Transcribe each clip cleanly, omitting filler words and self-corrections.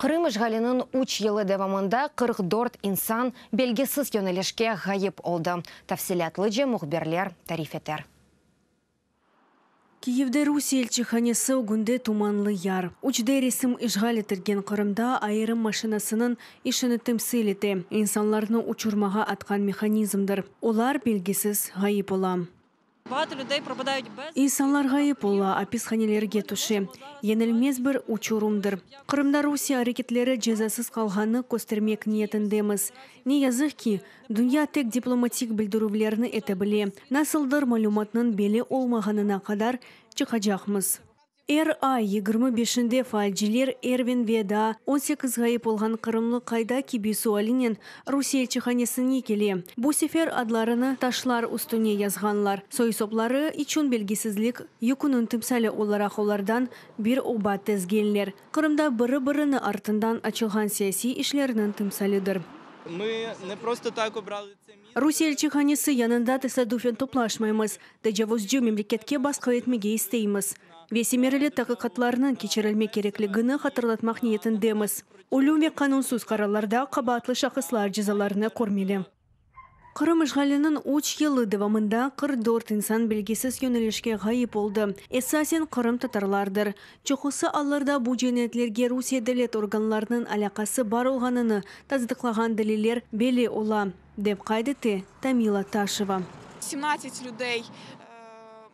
Qırım işğaliniñ üç yılı devamında 44 insan belgisiz yönelişke ğayıp oldı. Tafsilâtlıca mühbirler tarif eter. Kiyevde Rusiye elçihanesi ögünde tumanlı yar. 3D resim işğal etilgen Qırımda ayırım maşinasınıñ işini temsil ete, insanlarnı uçurmağa atqan mehanizmdir. Olar belgisiz ğayıp ola. İnsanlar ğayıp ola, apishanelerge tüşe. Yeñilmez bir uçurımdır. Qırımda Rusiye areketleri cezasız qalğanı köstermek niyetindemiz. Ne yazıq ki, dünya tek diplomatik bildirüvlerni ete bile. Nasıldır malümatnıñ belli olmağanına qadar çıqacaqmız. Er ay 25-inde faalciler Ervin ve daa 18 ğayıp olğan qırımlı qayda kibi sualinen Rusiye elçihanesine kele. Bu sefer adlarını taşlar üstüne yazğanlar. Soy-sopları içün belgisizlik yüküniñ timsali olaraq olardan bir oba tizgenler. Qırımda biri-birini artından açılğan siyasiy işlerniñ timsalidir. Rusiye elçihanesi yanında tesadüfen toplaşmaymız, tecavuzcı memleketke basqı etmege isteymiz ve semereli taqiqatlarnıñ keçirilmek kerekligini hatırlatmaq niyetindemiz. Ölüm ve qanunsız qararlarda qabaatlı şahıslar cezalarını körmeli. Qırım işğaliniñ üç yılı devamında 44 insan belgisiz yönelişke ğayıp oldı. Esasen qırımtatarlardır. Çoqusı allarda bu cinayetlerge Rusiye devlet organlarınıñ alâqası bar olğanını tasdıqlağan deliller belli ola, dep qayd ete Tamila Taşeva.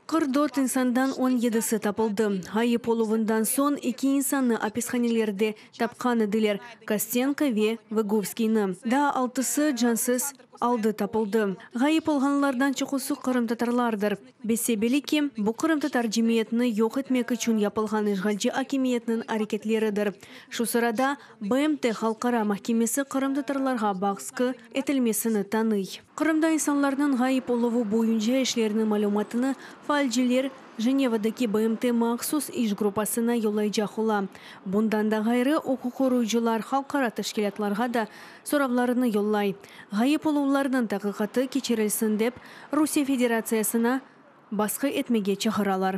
44 insandan 17-si tapıldı. Ğayıp oluvından soñ eki insannı apishanelerde tapqan ediler, Kostenko ve Vıgovskiyni. Daa altısı cansız alda tapıldı. Ğayıp olğanlardan çoqusı qırımtatarlardır. Bese-belli ki, bu qırımtatar cemiyetini yoq etmek içün yapılğan işğalci akimiyetniñ areketleridir. Şu sırada BMT Halqara mahkemesi qırımtatarlarğa basqı etilmesini tanıy. Qırımda insanlarnıñ ğayıp oluvı boyunca işlerniñ malümatını faalciler Jenevadaki BMT mahsus iş gruppasına yollaycaq ola. Bundan da ğayrı, uquq qoruyıcılar halqara teşkilâtlarğa da soravlarını yollay. Ğayıp oluvlarnıñ taqiqatı keçirilsin dep, Rusiye Federatsiyasına basqı etmege çağıralar.